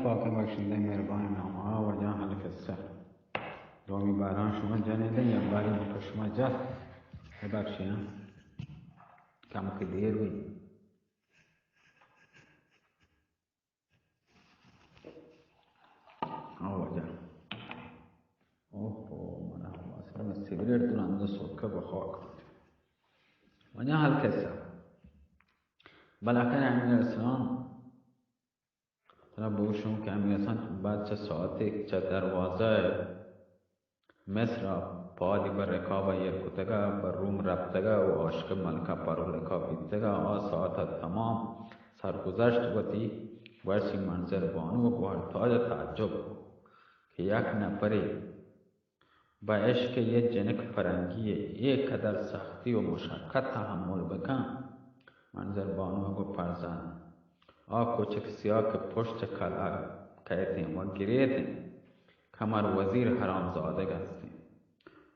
پاک بخشندہ مہربان نام۔ آ واجہ حل قصہ۔ دومی باران شما جنے دیں، یک باری من پہ شما جا۔ ببخشے ہاں، کم کہ دیر ہوئی۔ آ واجہ۔ اوہ، اوہ، منا ہما سر میں سگریٹ تو نندو سوکا بخاک۔ واجہ حل قصہ۔ بالاخرہ امیر ارسلان ترا بگوشوں کہ ہمے اصلاً بعد چہ ساعتے چہ دروازہ مصر ءَ پادی بہ رکاب ءَ ایر کتگ ءَ بہ روم رپتگ ءَ و عاشق ملکہ پرو لکا بیتگ ءَ آ ساعت ءَ تمام سرگزشت وتی گوشتی منظر بانو ءَ گوہر تاج ءَ تعجب کہ یک نپرے بہ عشق ءِ یک جنک پرنگی ءَ اے قدر سختی و مشقت تحمل بکن؟ منظر بانو ءَ گو فرزند، آ کچک سیاہ کہ پشت ءَ کل ءَ کئیت ایں و گریت ایں، کمر وزیر حرامزادگ است ایں۔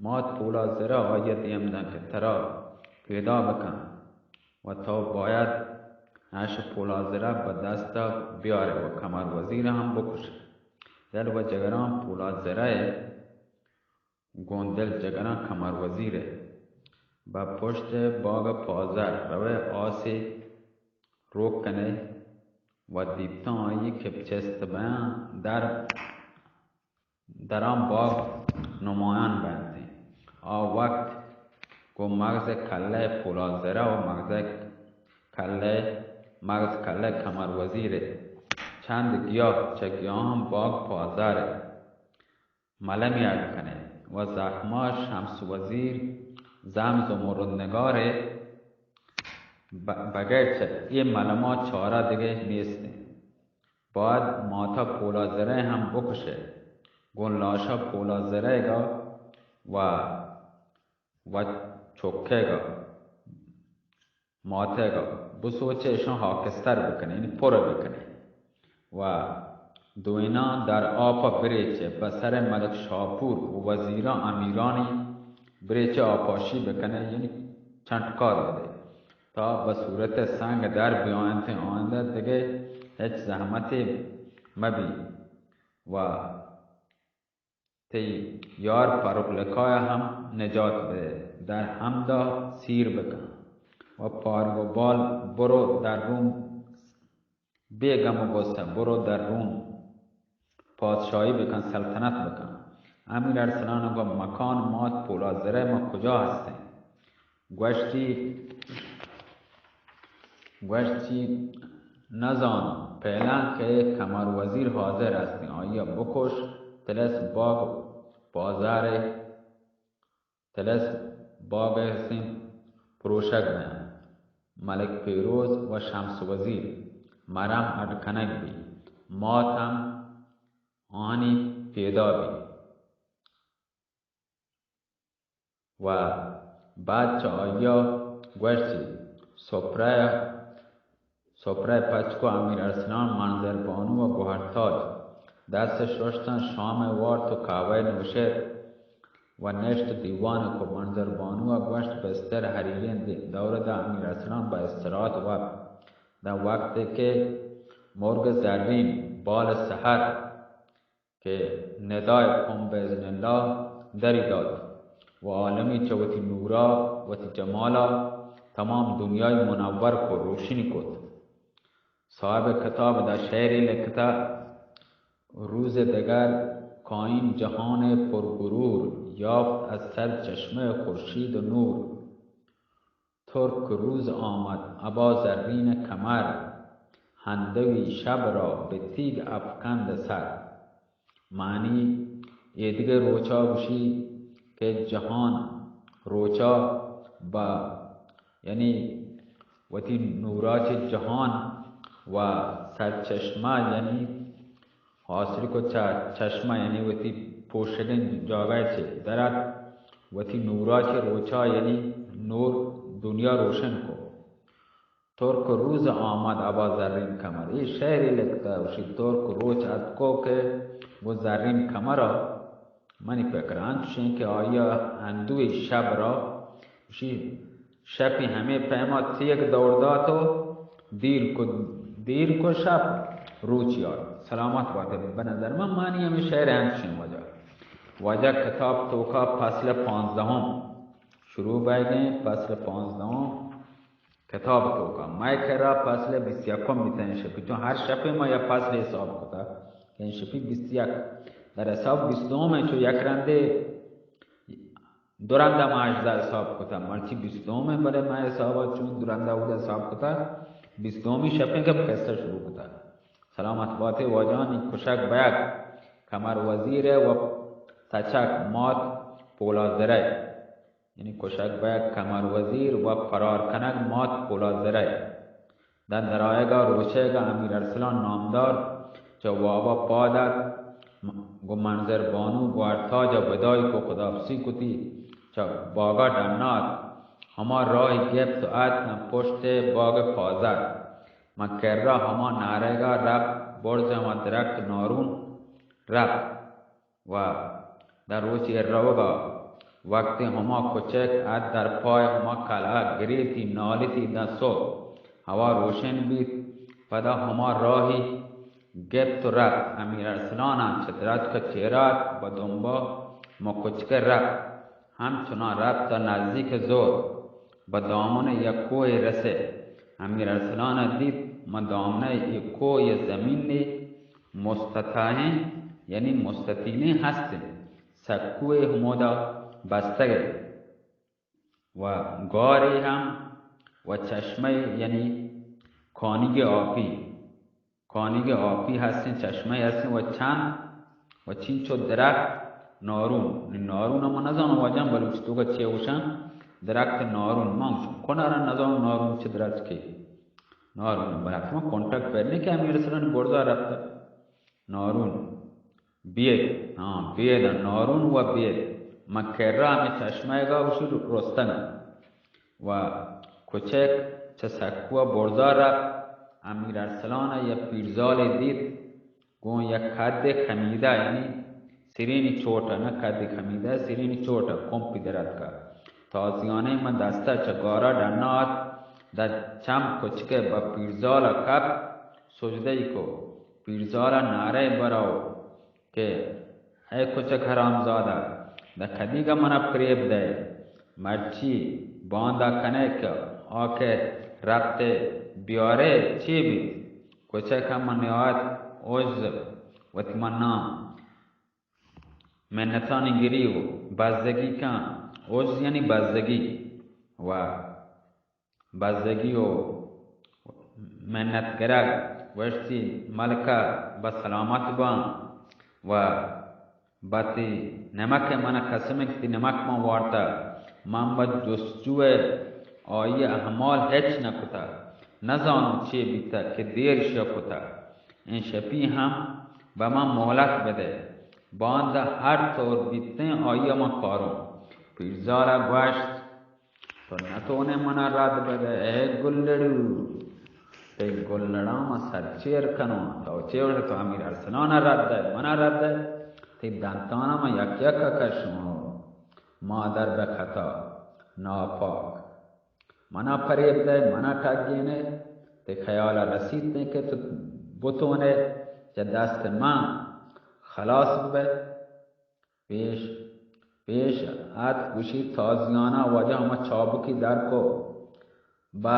مات پولاد زرہ آئی ءَ دیم دنت کہ ترا پیدا بکن۔ و تو باید اش پولاد زرہ بہ دست ءَ بیارئے و کمر وزیر ءَ ہم بکشئے۔ دل و جگراں پولاد زرہ ءِ گوں دل جگراں کمر وزیر ءِ بہ پشت ءِ باگ ءَ پازر روئے آسے روک کنئے و دیتاں آئی کہ چست بیاں در دراں باگ نمایان بنت۔ آ وقت گوں مغز کلہ پولاد زرہ و مغز کلہ، مغز کلہ کمر وزیر ءِ چند گیاہ چہ گیاہاں باگ پازار ءِ ملم یاد کنئے و زخما شمس وزیر زم زمرد نگار ءِ ب-، بغیر چہ اے ملما چارہ دگہ نیست انت۔ باید ماتا پولاد زرہ ہم بکشئے، گوں لاشا پولاد زرہ گا و، و چکئے گا، ماتئے گا بسوچئے، اشاں ہاکستر بکنئے، یعنی پر بکنئے و دوئیناں در آپ ءَ بریچئے، بہ سر ملک شاپور و وزیراں امیرانی بریچئے آپاشی بکنئے، یعنی چنٹکار بدئے۔ تا بہ صورت سنگ در بیاینت، آئندہ دگہ ہچ زحمتے مبی و تئی یار فرخ لقایا ہم نجات بدئے، در ہمدا سیر بکن و پارگ و بال برو در روم بے گم و غصہ، برو در روم پادشاہی بکن، سلطنت بکن۔ امیر ارسلان گو مکان مات پولاد زرہ ما کجا ہستیں؟ گوشتی، گوشتی نزان، پیلان کہ کمر وزیر حاضر ہستیں، آئی ءَ بکش، تلس باگ بازار تلس باگ ءَ ہستیں پروشگ بیاں۔ ملک پیروز و شمس وزیر مرم اڈ کنگ بی، مات ہم آنی پیدا بی و بعد چہ آئی ءَ گوشتی، سپرہ سپرہ پچ کو امیر ارسلان، منظر بانو و گوہر تاج دست ششتن، شام وارت و قہوہ نوشت و نشت دیوان کو۔ منظر بانو گوشت، بستر حریریں دے-، دور دا امیر ارسلان بہ استراحت وقت، دا وقت کہ مرگ زرین بال سحر کہ ندائے قم باذن اللہ دری دات و عالمی چہ وتی نورا، وتی جمالا تمام دنیای منور کو، روشنی کت۔ صاحب کتاب دا شعری لکھتا، روز دگر کائین جہان پر غرور، یافت از سر چشمہ خورشید و نور۔ ترک روز آمد ابا زرین کمر، ہندوی شب را به تیغ افکند سر۔ معنی، ایدگہ روچا گوشی کہ جہان روچا با، یعنی وتی نورا چہ جہان و سرچشمہ، یعنی حاصل کو چ-، چشمہ یعنی وتی پوشگیں جاگہ چہ درات، وتی نورا چہ روچا یعنی نور دنیا روشن کو۔ ترک روز آمد ابا زرین کمر۔ اے شعرے لکھتا، گوشی ترک روچ اتکو کہ گو زرین کمرا منی پکر انت، چوشیں کہ آیا ہندوی شب را، گوشی شپی ہمے پیما تیگ دور دات و دیر کو، دیر کو شپ روچی آرت۔ سلامت باتے۔ بہ نظر من معنی ہمے شعر انچیں واجہ۔ واجہ کتاب توکا فصل پانزدہم شروع بیگیں، فصل پانزدہم کتاب توکا۔ مئے کرا فصل بیست یکم بیتہ، انشپی چون ہر شپے ما یک فصل حساب کتا، انشپی بیست یک۔ در حساب بیست دوم چو یک رندے دو رندا ما اژدہ حساب کتا، مرچی بیست دوم، بلے ما حساب چون دو رندا اودا حساب کتا، بیست دومی شپیں کہ قصہ شروع کتا۔ سلامت باتے واجہانی کشگ بیگ کمر وزیر و تچک مات پولازرے۔ یعنی کشگ بیگ کمر وزیر و فرار کنگ مات پولازرے۔ داں درآیگا روچئیگا امیر ارسلان نامدار چہ وابا پاد ات، گوں منظر بانو گوہرتاجا وداعی کو خداحافظی کتی، چہ باگا ڈنا ات۔ ہما راہی گپت و ات داں پشت باگ پازر۔ من کرا ہما نہرئیگا رپت، برز ہما درخت نارون رپت۔ و داں روچی روگا وقتی ہما کچک ات در پای ہما کلہا گریتی نالیتی داں سہب ہوا روشن بیت، پدا ہما راہی گپت و رپت۔ امیر ارسلان ہم چہ درچک چیرات بہ دمبا ہما کچک رپت۔ ہمچنان رپت تا نزدیک زور بہ دامن یک کوہے رسے۔ امیر ارسلان دیت من دامنئے اے کوہ یا زمینے مستطیلیں، یعنی مستطیلیں ہستیں سکوے ہمودا بستگے و گارے ہم و چشمے، یعنی کانیگ آپی، کانیگ آپی ہستیں، چشمے ہستیں و چند و چینچو درخت نارون۔ نی نارون ما نزانو واجہ بلوچی توکا چے گوشن، درخت نارون۔ ما گوشن کنارا نزانو نارون چے درخت کے۔ نارون، بلے حتما کنٹگ پر نی کہ امیر ارسلان برزا رپتہ۔ نارون، بید، ہاں، بید، نارون و بید۔ من کرا ہمے چشمہ گا گوشی رستن و کچک چہ سکوا برزا رپت۔ امیر ارسلان یا پیرزالے دیت، گوں یک کد خمیدہ، یعنی سرینی چوٹا، نہ کد خمیدہ، سرینی چوٹا کمپی دراتکا۔ تازیانے من دستا چہ گارا ڈنا ات، داں چم کچکے بہ پیرزالا کپت، سجدہ ای کو۔ پیرزالا نعرہ برا و کہ اے کچک حرامزادہ، داں کدیگا منا پریب دئے؟ مرچی باندا کنے کہ آ کہ رپتے بیارے چی بیت؟ کچک ہم من نہایت عجز وتی من نام منتانی گری و بزگی کن۔ عجز یعنی بزگی و بزگی و منت گرگ۔ گوشتی، ملکہ، بہ سلامت باں و بہ تی نمک، من قسم کہ تی نمک من وارتہ، من بہ جستجوئے آئی احمال ہچ نہ کتہ، نزانوں چے بیتہ کہ دیر شہ کتہ۔ انشپی ہم بہ من مہلت بدئے، باندا ہر طور بیتیں آئی من کاروں۔ پیرزالا گوشت، تو نتونے منا رد بدئے، اے گلڑو، تئی گلڑاں ما سرچیر کنوں۔ تو چے وڑ تو امیر ارسلانا رد دئے، منا رد دئے؟ تئی دنتانا ما یک یک کشوں۔ مادر بہ خطا، ناپاک، منا پریب دئے، منا ٹگینے، تئی خیالا رسیت کہ تو بتونے چہ دست من خلاص ببئے۔ پیش، پیش ات گوشی، تازیانا واجہ ہما چابکی در کو، بہ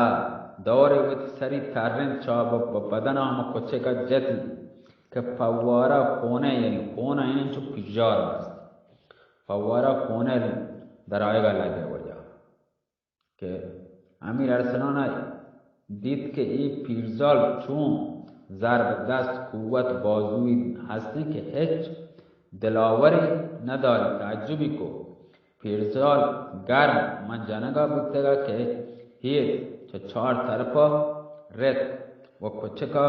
دور وتی سری ترند چابک بہ بدنا ہما کچکا جتی کہ پوارا کونے، یعنی کونا انچو پژار بست، پوارا کونے درآیگا لگے واجہ۔ کہ امیر ارسلان ء دیت کہ اے پیرزال چون زرب دست، قوت، بازوئی ہستیں کہ ہچ دلاورے نداری، تعجبی کو۔ پیرزال گرم من جنگا بوتگا کہ ہیر چہ چار طرفا رت و کچکا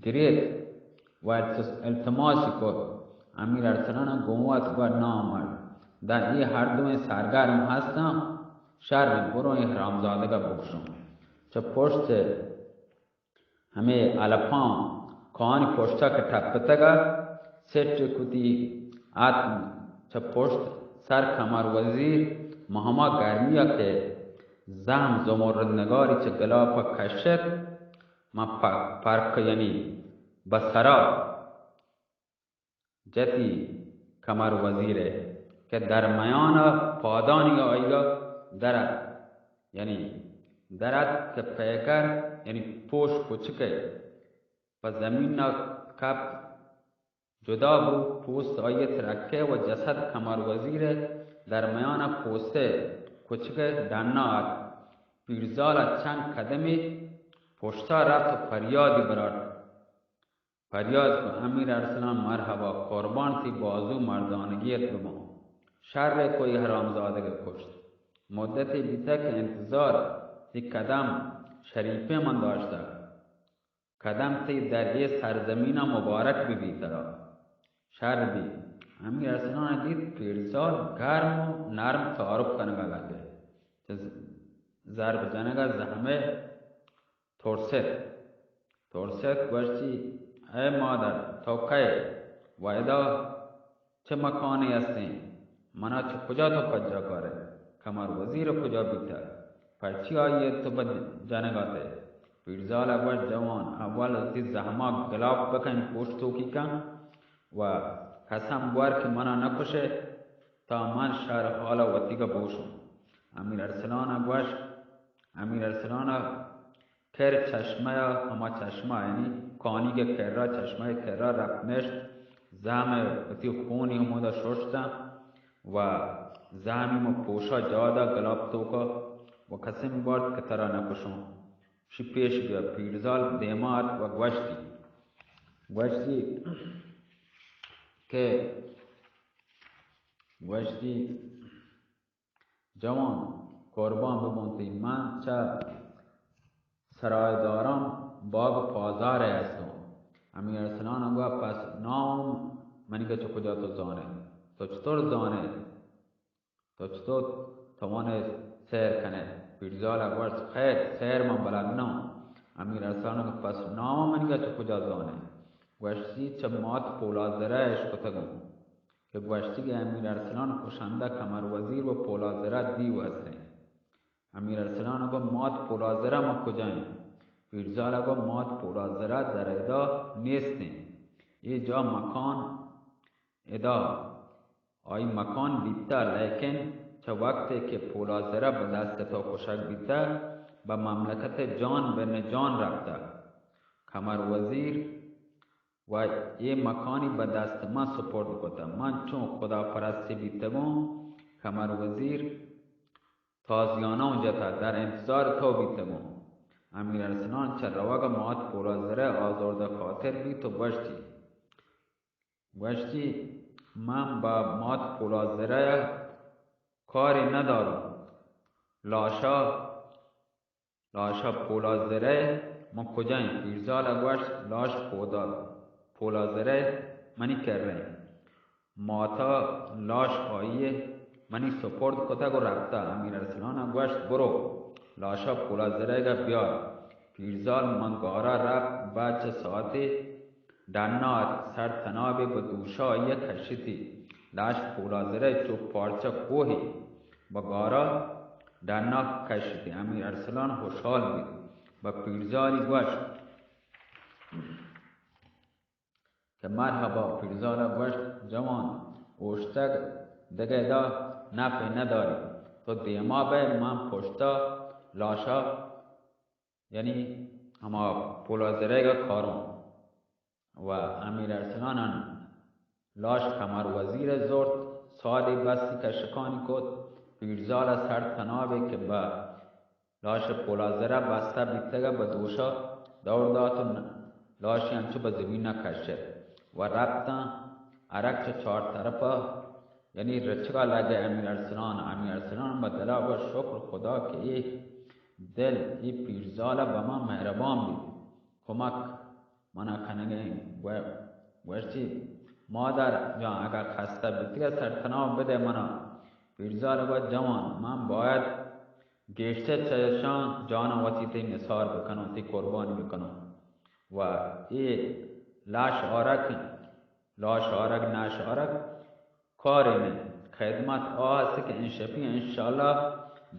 گریت و التس-، التماسی کت، امیر ارسلان ء گوں وت گوشت، نامرد، داں اے ہر دوئیں سرگرم ہستاں، شر انت، برو اے حرامزادگ ء بکشوں۔ چہ پشت ہمے الپاں کانی پشت ء کہ ٹپتگ ء سٹ کتی ات، چہ پشت سر کمر وزیر ماں ہما گرمی ء کہ زہم زمرد نگاری چہ گلاپ ء کشت، من پ-، پرک یعنی بہ سرا جتی کمر وزیر ء کہ درمیان ء پادانی آئی ء در ات، یعنی در ات کہ پیکر، یعنی پوش کچک ء پہ زمین ء کپت، جدا بوت، پوست آئی ء ترکہ و جسد کمر وزیر ء درمیان ء پوست ء کچک ء ڈنا ات۔ پیرزال ء چند قدمے پشتا رپت و پریادی برارت۔ پریاد کو، امیر ارسلان، مرحبا، قربان تئی بازو مردانگی ات بباں۔ شر کو، اے حرامزادگ ء کشت۔ مدتے بیتگ کہ انتظار تئی قدم شریفیں من داشتگ۔ قدم تئی در اے سرزمین ء مبارک بہ بیت ترا۔ شر بی۔ امیر ارسلان ء دیت پیرزال گرم و نرم تعارف کنگ ء لگت۔ چہ ز-، ضرب جنگ ء زحمے ترست۔ ترست گوشتی، اے مادر، تو کئے؟ و ادا چہ مکانے استیں؟ منا چہ کجا تو پجا کارئے؟ کمر وزیر کجا بیتگ؟ پرچی آئی ء تو بہ جنگ ء اتئے؟ پیرزال ء گوشت، جوان، اول وتی زحما گلاپ بکن، پشت توکی کن و قسم بور کہ منا نہ کشئے تا من شر حال ء وتیگ ء بوشوں۔ امیر ارسلان ء گوشت، امیر ارسلان ء کر چشمہ ء، ہما چشمہ یعنی کانیگ ء کرا، چشمہ ء کرا رپت نشت، زہم ء وتی خونی ہمودا ششتاں و زہمی ماں پوشا جادا گلاپ توکا و قسم بارت کہ ترا نہ کشوں۔ شی پیش بیا۔ پیرزال دیما ات و گوشتی، گوشتی کہ، گوشتی، جوان، قربان ببون تئی، من چہ سرایداران باغ پازار ء ہستوں۔ امیر ارسلان ء گوا، پس نام منیگ ء چہ کجا تو زانئے؟ تو چطور زانئے؟ تو چطور توانئے سیر کنئے؟ پیرزال ء گوشت، خیر، سیر من بلد نہ آں۔ امیر ارسلان ء گوشت، پس نام منیگ ء چہ کجا زانئے؟ گوشتی، چہ مات پولازرہ ء اشکتگوں۔ کہ گوشتی کہ امیر ارسلان کشندہ کمر وزیر و پولازرہ دیو ہستیں۔ امیر ارسلان گو، مات پولازرہ ما کجا ایں؟ پیرزال گو، مات پولازرہ در ادا نیستیں۔ اے جا مکان ادا آئی مکان بیتا، لیکن چہ وقتے کہ پولازرہ بہ دست تو کشگ بیتا، بہ مملکت جان بن جان رپتا۔ کمر وزیر و اے مکانی بہ دست من سپرد کتہ۔ من چون خدا پرستے بیتگوں، کمر وزیر تازیاناں جتہ، در انتظار تو بیتگوں۔ امیر ارسلان چہ روگ ء مات پولازرہ آزردہ خاطر بیت و گوشتی، گوشتی، من بہ مات پولازرہ ء کارے نداروں۔ لاشا لاشا پولازرہ من کجا ایں؟ پیرزال ء گوشت، لاش پودا-، پولازرہ منی کرا ایں۔ ماتا لاش آئی ء منی سپرد کتگ و رپتہ۔ امیر ارسلان ء گوشت، برو لاشا پولازرہ ء بیار۔ پیرزال من گارا رپت، بعد چہ ساعتے ڈنا ات، سر تنابے بہ دوشا آئی ء کشتی۔ لاش پولازرہ چو پارچہ کوہے بہ گارا ڈنا کشتی۔ امیر ارسلان خوشحال بیت، بہ پیرزالی گوشت کہ مرحبا۔ پیرزال ء گوشت، جوان، اوشتگ دگہ دا نفع نداری، تو دیما بئے، من پشتا لاشا یعنی ہما پولازرہ ء کاروں۔ و امیر ارسلان ء لاش کمر وزیر ء زرت، سادے بستی کشکانی کت، پیرزال ء سر تنابے کہ بہ لاش پولازرہ بستہ بیتگ ء بہ دوشا دور دات و ن-، لاشی انچو بہ زمین ء کشت و رپتاں۔ عرق چہ چار طرفا یعنی رچگا لگے امیر ارسلان۔ امیر ارسلان بہ دلا گوشت، شکر خدا کہ اے دل، اے پیرزال ء بہ ما مہربان بیت، کمک منا کنگیں۔ گو-، گوشتی، مادر جان، اگاں خستہ بیتگے سرتناب بدے منا۔ پیرزال گوشت، جوان، من باید گیشتر چہ اشاں جاناں وتی تئی نثار بکنوں، تئی قربانی بکنوں۔ و اے لاش آرگ، لاش آرگ، ناش آرگ کارے نہ انت۔ خدمت آ است کہ انشپی انشاءاللہ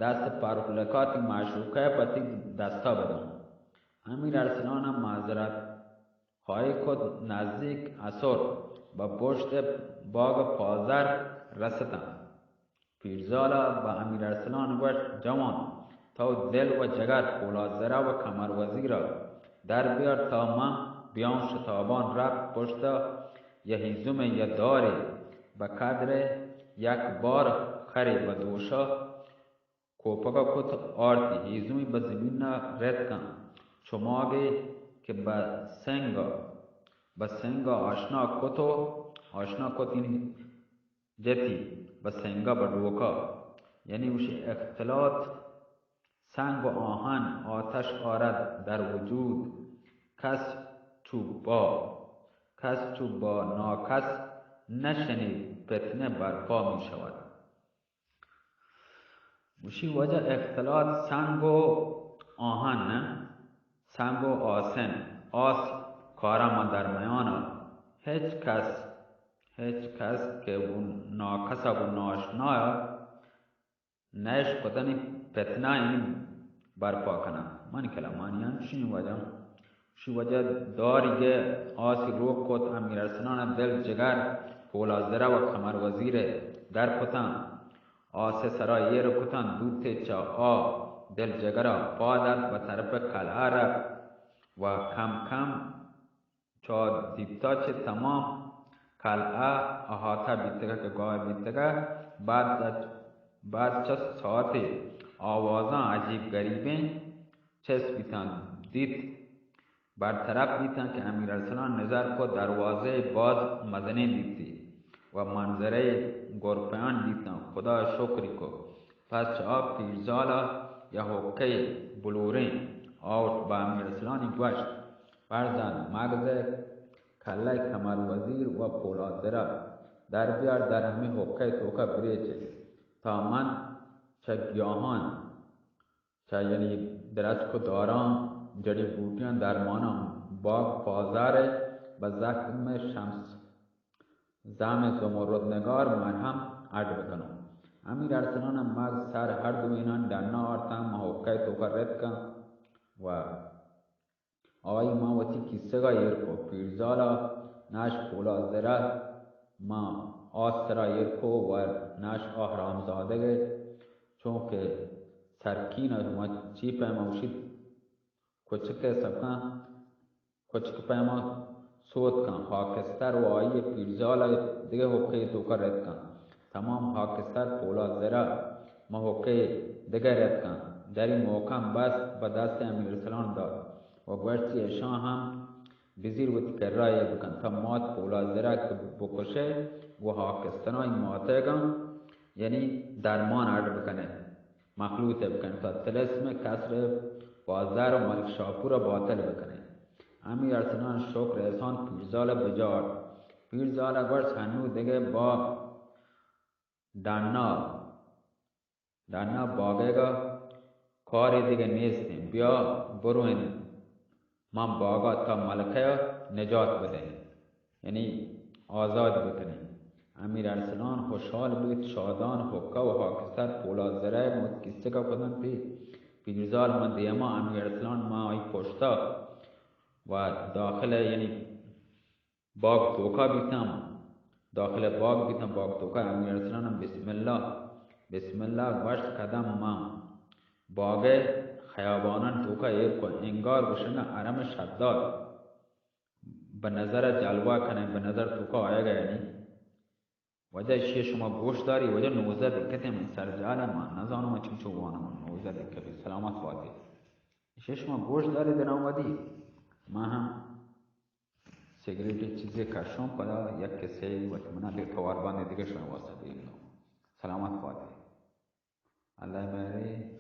دست پرولکاتی معشوقہ پتی دستا بدوں۔ امیر ارسلان ء معذرت پائے کت، نزیک عصر بہ پشت باگ پازر رستاں۔ پیرزالا بہ امیر ارسلان گوشت، جوان، تو دل و جگر پولادزرا و کمر وزیرا در بیار تا من بیاں شتابان رپت پشتا، یا ہیزمے یا دارے بہ قدر یک بار خرے بہ دوشا کوپگا کت آرتی، ہیزمی بہ زمینا رتکاں، چماگے کہ بہ سنگا، بہ سنگا آشنا کت و آشنا کت، یعنی جتی بہ سنگا بہ ڈوکا، یعنی گوشی اختلاط سنگ و آهن آتش آرد در وجود، کس چو با، کس چو با ناکس نشنید فتنه برپا می‌شود. گوشی واجہ اختلاط سنگ و آهن نه، سنگ و آسن، آس کارا ما در میانا هچ کس، هچ کس که گون ناکسا گون ناشنایا نئش کتنی فتنه این برپا کنن. من کلمانی انچین واجہ، شی واجہ داری گه آسی روک کت، امیر ارسلان دل جگر پولادزرا و کمر وزیر در کتن. آس سرا ایر کتن، دوتے چہ آ دل جگرا پاد ات، بہ طرف قلعہ رفت و کم کم چہ دیتا چہ تمام قلعہ احاطہ بیتگا کہ گاہ بیتگا، بعد، بعد چہ ساعتے آوازاں عجیب غریبیں چست بیتاں، دیت، برطرف بیتاں کہ امیر ارسلان نظر کو دروازے باز مزنیں دیتی و منظرے گرپیان دیتاں، خدا شکری کو. پس چہ آ پیرزالا یا حقے بلوریں آورت، بہ امیر ارسلانی گوشت، فرزند، مغز کلہ کمر وزیر و پولادزرا در بیار، در ہمے حقے توکا بریچ، تا من چہ گیاہان چہ یعنی درچک و داراں، جڑی بوٹیاں، درماناں، باگ پازار ء بہ زخم شمس، زخم زمرد نگار مرہم اڈ بکنوں. امیر ارسلان ء مغز سر ہر دوینان ڈنا آرتاں، ما حقہ ء توکا رتکاں و آئی ما وتی کیسگا ایر کو. پیرزالا ناش پولادزرا ما آس سرا ایر کو و ناش آ حرامزادگ ء چونکہ سرکین ء ما چی پیما گوشیت، کچک ء سکاں، کچک پیما سوت کن، خاکستر و آئی ء پیرزال ء دگہ حقے توکا رد کن. تمام خاکستر پولادزرا ما حقے دگہ رد کن. دری محکم بست، بہ دست امیر ارسلان دات و گوشتی، اشاں ہم بزیر وتی کرا ایر بکن، تا مات پولادزرا کہ بکشئے گوں ہاکسترانی ماتئیگاں، یعنی درمان اڈ بکنئے، مخلوطئے بکنئے، تا طلسم کسر پازر و ملک شاپورا باطل بکنئے. امیر ارسلان شکر احسان پیرزالا بجا آرت. پیرزالا گوشت، ہنو دگہ با ڈنا ڈنا باگئیگا کارے دگہ نیستیں، بیا برو انت من باگا تا ملکہ ء نجات بدئیں، یعنی آزاد بکنیں. امیر ارسلان خوشحال بیت، شادان حقہ و خاکستر پولادزرہ ء مت کیسگا کتنت، پیرزال من دیما، امیر ارسلان من آئی پشتا و داخل ء یعنی باگ توکا بیتاں، داخل باگ بیتاں، باگ توکا امیر ارسلان بسم اللہ، بسم اللہ گوشت، قدم ماں باگئے خیابانان توکا ایر کو، انگار گوشنگا حرم شداد بہ نظر جلوہ کنئے، بہ نظر توکا آیگا یعنی. واجہ اشی شما گوش داری، واجہ نوزدہ دقت من سر جال ما نزانم چنچو وانم، نوزدہ دقت. سلامت باتے. اشی شما گوش داری دنا ودی، ما ہم سگریٹے چیزے کشوں، پدا یک کسے وت منا دے توار باندے دگہ شما واسطہ دیم نو. سلامت باتے. اللہ مہرے.